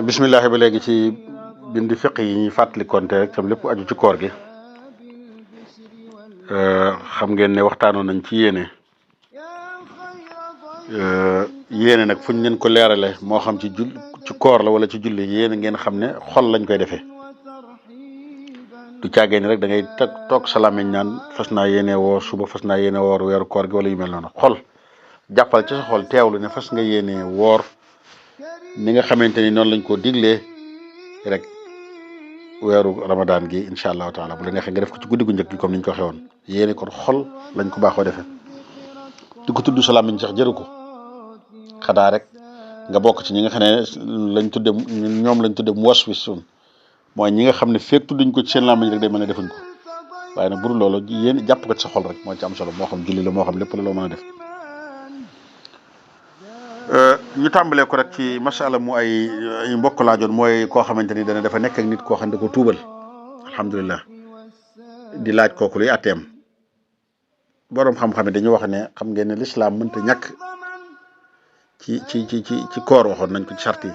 bisimilah ba léegi ci bindi fiq yi ñuy fàttali konte rek tam lépp aju ci koor gi xam ngeen ne waxtaanoon nañ ci yéene yéene nag fuñ leen ko leerale moo xam ci koor la wala ci julli yéene ngeen xam ne xol lañ koy defee du caagee ni rek da ngay toog sa làmmiñ naan fas naa yéene woor suba fas naa yéene woor weeru koor gi wala yu mel noonu xol jàppal ci sa xol teewlu ne fas nga yéene woor ni nga xamante ni noonu lañ ko diglee rek weeru ramadan gi incha allahu taala bu la neexee nga def ko ci guddi gu njëkk gi comme ni ñu ko waxee woon yéene kon xol lañ ko baaxoo defee di ko tudd sa làmmiñ sax jëru ko xanaa rek nga bokk ci ñi nga xam ne ñoom lañ tudde mu was wi sun mooy ñi nga xam ne fekk tudduñ ko ci seen làmmiñ rek day mel ne defuñ ko waaye nag bu dul loolu yéen jàpp ko ci sa xol rek moo ci am solo moo xam julli la moo xam lépp la loo mën a def. ñu tàmbalee ko rek ci masala mu ay mbokk laajoon mooy koo xamante ni dafa nekk ak nit koo xam ne da ko tuubal alhamdulilah di laaj kooku luy atteem boroom xam-xam yi dañuy wax ne xam ngeen ne lislaam mënta ñàkk ci koor waxoon nañ ko ci sart yi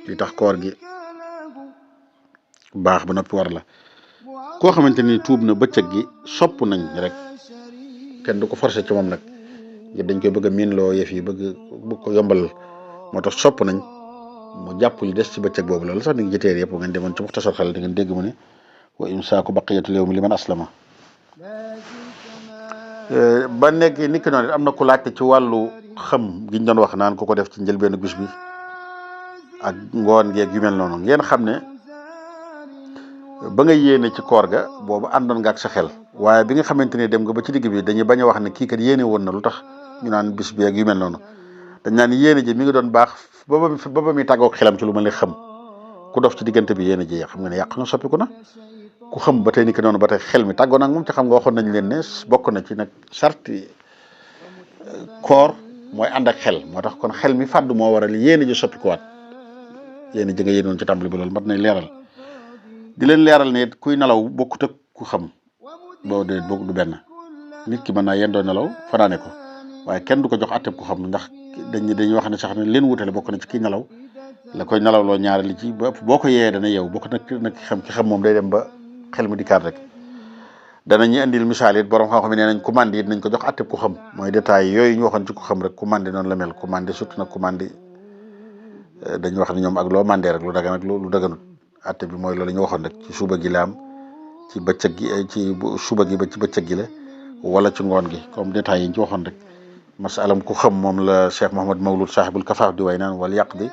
li tax koor gi baax ba noppi war la koo xamante ni tuub na bëccëg gi sopp nañ rek kenn du ko forcer ci moom nag ngir dañ koy bëgg a miinloo yëf yi bëgg ko yombal moo tax sopp nañ mu jàpp li des ci bëccëg boobu loolu sax ni ngi jëteer yëpp ngeen demoon ci muxtasar xel di ngeen dégg mu ne wa imsaaku baqiyatul yawmi liman aslama ba nekk ni ki noonu am na ku laajte ci wàllu xam giñ doon wax naan ku ko def ci njëlbeenu bis bi ak ngoon geeg yu mel noonu ngeen xam ne ba nga yéene ci koor ga boobu àndoon nga ak sa xel waaye bi nga xamante ni dem nga ba ci digg bi dañuy bañ a wax ne kii kat yéene woon na lu tax ñu naan bis bi ak yu mel noonu dañ naan yéene ji mi ngi doon baax ba ba muy tàggoog xelam ci lu mel ne xam ku dof ci diggante bi yéene ji xam nga ne yàq na soppiku na ku xam ba tey ni ki noonu ba tey xel mi tàggoo nag moom ci xam nga waxoon nañ leen ne bokk na ci nag sarti koor mooy ànd ak xel moo tax kon xel mi fàddu moo waral yéene ji soppikuwaat yéene ji nga yéenoon ci tàmbali bi loolu mat nañ leeral di leen leeral ne kuy nelaw bokkut ak ku xam boo dee bokk du benn nit ki mën naa yendoo nelaw fanaane ko waaye kenn du ko jox atteb ku xam ndax dañuy wax ne sax ne leen wutale bokk na ci kii nelaw la koy nelaw loo ñaare li ci boo ko yee dana yeew bokk nag ki xam moom day dem ba xel mi di kaat rek danañu indil misaal it borom xam-xam nee nañ commande it nañ ko jox atteb ku xam mooy détails yooyu ñu waxoon ci ku xam rek commande noonu la mel commande surtout nag commande dañuy wax ne ñoom ak loo mandé rek lu dagan ak lu daganut atte bi mooy loolu ñu waxoon rek ci suba gi la am ci bëccëg gi ci suba gi ba ci bëccëg gi la wala ci ngoon gi comme détails yi ñu ci waxoon rek masalam ku xam moom la Cheikh Mouhamad Mawlud sahibul kafaaf di way naan wal yaqdi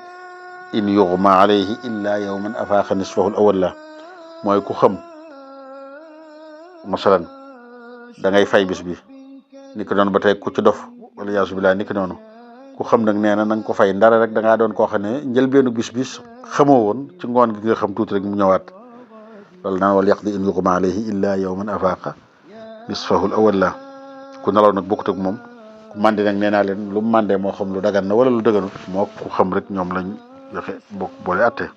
in yughma alayhi illa yawman afaaxa nisfahu al awwal la mooy ku xam masalan da ngay fay bis bi ni ko noonu ba tey ku ci dof wala yaasu billah ni ko noonu ku xam nag nee na nga ko fay ndara rek da ngaa doon koo xam ne njëlbeenu bis xamoo woon ci ngoon gi nga xam tuuti rek mu ñëwaat loolu naan wal yaqdi in yughma alayhi illa yawman afaaqa nisfahu al awwal la ku nelaw nag bokkut ak moom ku màndi nag nee naa leen lu mu màndee moo xam lu dagan na wala lu daganut moo ku xam rek ñoom lañ joxe bokk boole atte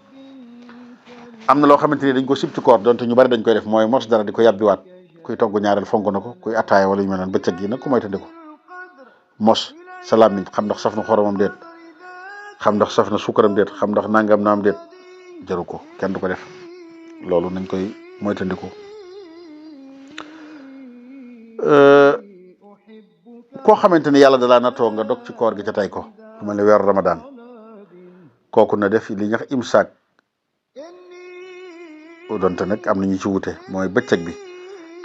am na loo xamante ni dañ ko sib ci koor donte ñu bari dañ koy def mooy mos dara di ko yàbbiwaat kuy togg ñaareel fonk na ko kuy attaaya wala yu mel noonu bëccëg gi nag ku moy tandi ko mos sa làmmiñ xam ndax saf na xoromam déet xam ndax saf na sukkaram déet xam ndax nangam naam déet jaru ko kenn du ko def loolu nañ koy moytandiku koo xamante ni yàlla dalaa natoo nga dog ci koor gi ca tay ko lu mel ne weeru ramadan kooku na def li ñax imsaak donte nag am na ñu ci wute mooy bëccëg bi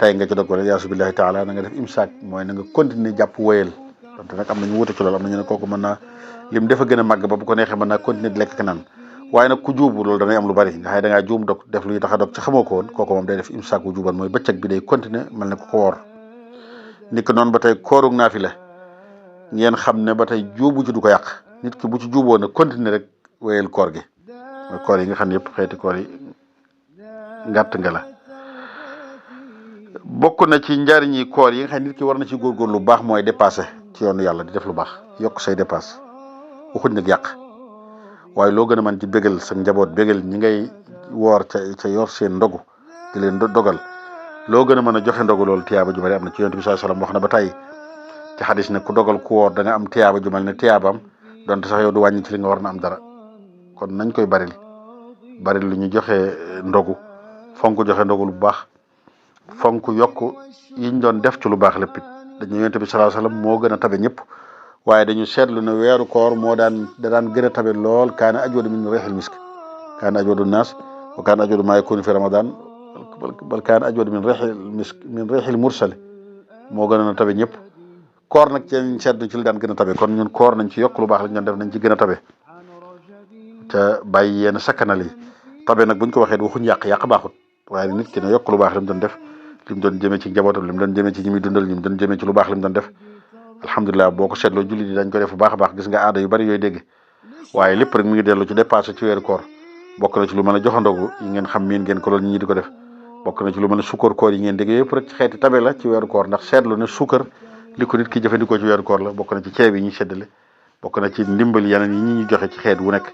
tay nga ci dog wala yaasu billahi taala na nga def imsaak mooy na nga continuer jàpp wéyal donte nag am na ñu wute ci loolu am na ñu ne kooku mën naa lim dafa gën a màgg ba bu ko neexee mën naa continuer di lekk ka naan waaye nag ku juubu loolu danay am lu bari nga xëy da ngaa juum dog def luy tax a dog ci xamoo ko woon kooku moom day def imsaak wu juuban mooy bëccëg bi day continuer mel ne ku ko woor nit ki noonu ba tey koorug naafila ngeen xam ne ba tey juubu ci du ko yàq nit ki bu ci juuboo nag continuer rek wéyal koor gi mooy koor yi nga xam ne yëpp xeeti koor yi ngàtt nga la bokk na ci njariñi koor yi nga xam ne nit ki war na ci góorgóorlu lu baax mooy dépassé ci yoonu yàlla di def lu baax yokk say dépasse waxuñ nag yàq waaye loo gën a mën ci bégal sa njaboot bégal ñi ngay woor ca yor seen ndogu di leen dogal loo gën a mën a joxe ndogu loolu tiyaaba ju bari am na ci yonent bi sallallahu alayhi wasallam wax na ba tey ci xadis ne ku dogal ku woor da nga am tiyaaba ju mel ne tiyaabaam donte sax yow du wàññi ci li nga war na am dara kon nañ koy bari lu ñu joxe ndogu fonk joxe ndogu lu baax fonk yokk yiñ doon def ci lu baax lépp it dañu yonent bi sallallahu alayhi wasallam moo gën a tabe ñëpp waaye dañu seetlu ne weeru koor moo daan gën a tabe lool kaana ajwadu min rihil misk kaana ajwadu naas wa kaana ajwadu maa yakunu fi ramadan bal kaana ajwadu min rihil mursali moo gën a tabe ñëpp koor nag ci seetlu ci li daan gën a tabe kon ñun koor nañ ci yokk lu baax lañ doon def nañ ci gën a tabe te bàyyi yenn sakkanal yi tabe nag buñ ko waxee waxuñ yàq baaxut waaye nit ki ne yokk lu baax li mu doon def li mu doon jëmee ci njabootam li mu doon jëmee ci ñi muy dundal ñi mu doon jëmee ci lu baax li mu doon def alhamdulilah boo ko seetloo jullit yi dañ ko def bu baax a baax gis nga aada yu bari yooyu dégg waaye lépp rek mi ngi dellu ci dépassé ci weeru koor bokk na ci lu mën a joxandogu yi ngeen xam miin ngeen ko loolu ñi di ko def bokk na ci lu mën a sukkar koor yi ngeen dégg yëpp rek ci xeeti tabe la ci weeru koor ndax seetlu ne sukkar li ko nit ki jëfandikoo ci weeru koor la bokk na ci ceeb yi ñuy seddale bokk na ci ndimbal yeneen yi ñuy joxe ci xeet wu nekk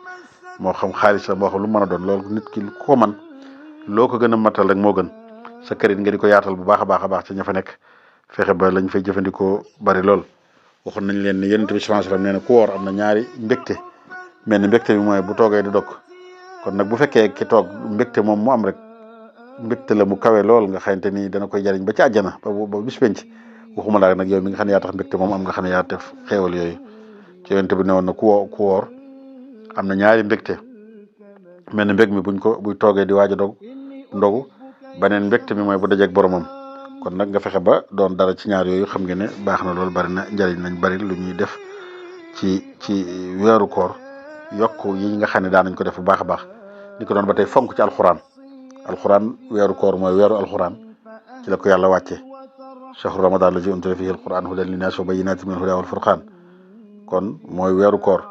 moo xam xaalis la moo xam lu mën a doon loolu nit ki ko man loo ko gën a matal rek moo gën sa kërit nga di ko yaatal bu baax a baax ci ña fa nekk fexe ba lañ fay jëfandikoo bari lool waxoon nañ leen ne yonent bi sallallahu alayhi wasallam nee na ku woor am na ñaari mbégte mel ni mbégte bi mooy bu toogee di dog kon nag bu fekkee ki toog mbégte moom mu am rek mbégte la mu kawe lool nga xamante ni dana koy jariñ ba ci àjjana ba bis penc waxuma laa nag yow mi nga xam ne yaa tax mbégte moom am nga xam ne yaa def xéewal yooyu ci yonent bi ne woon na ku woor am na ñaari mbégte mel ni mbég mi buy toogee di waaj a dog ndogu beneen mbégte mi mooy bu dajeeg boromam kon nag nga fexe ba doon dara ci ñaar yooyu xam nga ne baax na lool bari na njariñ nañ bari lu ñuy def ci weeru koor yokk yi nga xam ne daan nañ ko def bu baax a baax ni ko doon ba tey fonk ci alxuraan weeru koor mooy weeru alxuraan ci la ko yàlla wàcce shahru ramadan lazi unzila fihi alquran hudan linnaas wa bayyinatin min alhuda wal furqan kon mooy weeru koor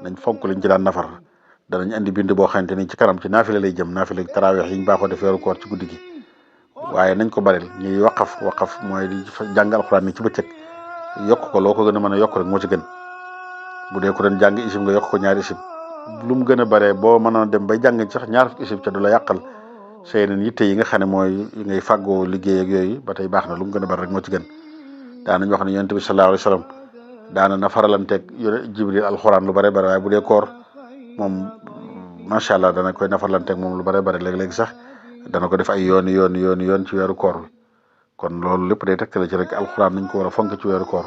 nañ fonk liñ ci daan nafar danañ andi bind boo xamante ni ci kanam ci naafila lay jëm naafila taraweex yi ñu baaxoo def weeru koor ci guddi gi waaye nañ ko baril ñuy waqaf mooy di jàng alxuraan ni ci bëccëg yokk ko loo ko gën a mën a yokk rek moo ci gën bu dee ko doon jàng isim nga yokk ko ñaari isim lu mu gën a baree boo mënoon dem bay jàng sax ñaar fukki isim ca du la yàqal seeneen yitte yi nga xam ne mooy ngay fàggoo liggéey ak yooyu ba tey baax na lu mu gën a bari rek moo ci gën daanañ wax ne yonent bi sallallahu alayhi wa sallam daana na faralanteeg jibril alxuraan lu bare bare waaye bu dee koor moom macha allah dana koy nafarlanteeg moom lu bare bare léeg-léeg sax dana ko def ay yoon ci weeru koor bi kon loolu lépp day tegtale ci rek alxuraan nañ ko war a fonk ci weeru koor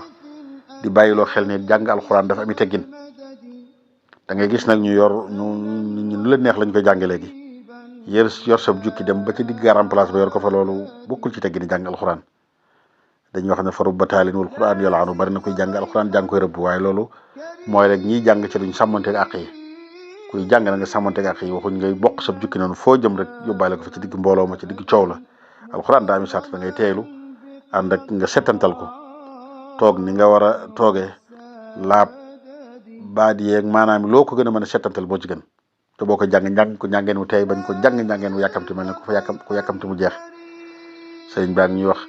di bàyyiloo xel ne jàng alxuraan dafa ami teggin da ngay gis nag ñu lu leen neex lañ koy jànge léegi yor sab jukki dem ba ci digg garam place ba yor ko fa loolu bokkul ci teggini jàng alxuraan dañuy wax ne faru bataalin wal quran yolaanu bari na koy jàng alxuraan jàng koy rëbb waaye loolu mooy rek ñiy jàng ci duñ sàmmanteeg àq yi kuy jàng na nga sàmmanteeg àq yi waxuñ ngay bokk sab jukki noonu foo jëm rek yóbbaale ko fa ci digg mbooloo ma ci digg coow la alxuraan daa mi sart da ngay teelu ànd ak nga settantal ko toog ni nga war a toogee laab baat yeeg maanaam loo ko gën a mën a settantal moo ci gën te boo ko jàng ko njàngeen mu tey bañ ko njàngeen mu yàkkamti mel ne ko yàkkamti mu jeex sëriñ baa ngi ñuy wax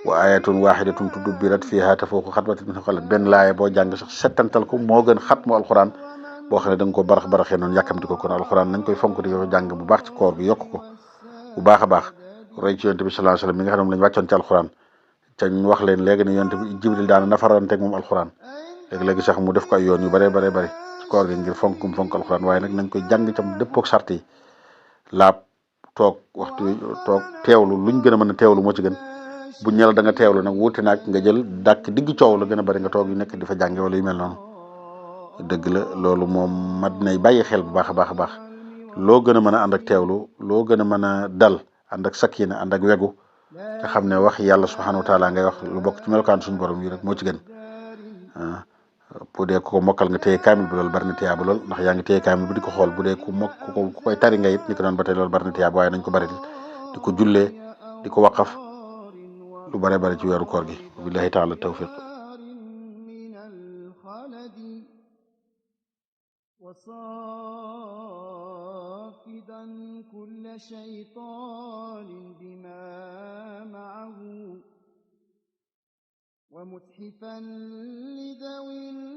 wa ayatun wahidatun tudubbirat fiha tafawqu xatmatin min xalat benn laaye boo jàng sax settantal ko moo gën xatmu alxuraan boo xam ne da nga ko baraxee noonu yàkkamti ko kon alxuraan nañ koy fonk di ko jàng bu baax ci koor gi yokk ko bu baax a baax roy ci yonent bi sallallahu alayhi wasallam mi nga xam ne moom lañ wàccoon ci alxuraan te ñu wax leen léegi ne yonent bi jibril daana nafaranteeg moom alxuraan léegi sax mu def ko ay yoon yu bare ci koor gi ngir fonk alxuraan waaye nag nañ koy jàng itam dëppook sart yi laab toog teewlu luñ gën a mën a teewlu moo ci gën bu ñel da nga teewlu nag wuute naag nga jël dàkk digg coow la gën a bari nga toog yu nekk di fa jànge wala yu mel noonu dëgg la loolu moom mat nay bàyyi xel bu baax a baax loo gën a mën a ànd ak teewlu loo gën a mën a dal ànd ak sakina ànd ak wegu te xam ne wax yàlla subhanahu wa taala ngay wax lu bokk ci melokaan suñu borom yi rek moo ci gën bu dee ko mokkal nga téye kaamil bi loolu bari na tiyaaba lool ndax yaa ngi téye kaamil bi di ko xool bu dee ku koy tari nga it ni ko doon ba tey loolu bari na tiyaaba waaye nañ ko bari di ko jullee di ko waqaf lu bari ci weeru koor gi billahi taala tawfiq وصافدا كل شيطان بما معه ومتحفا لذوي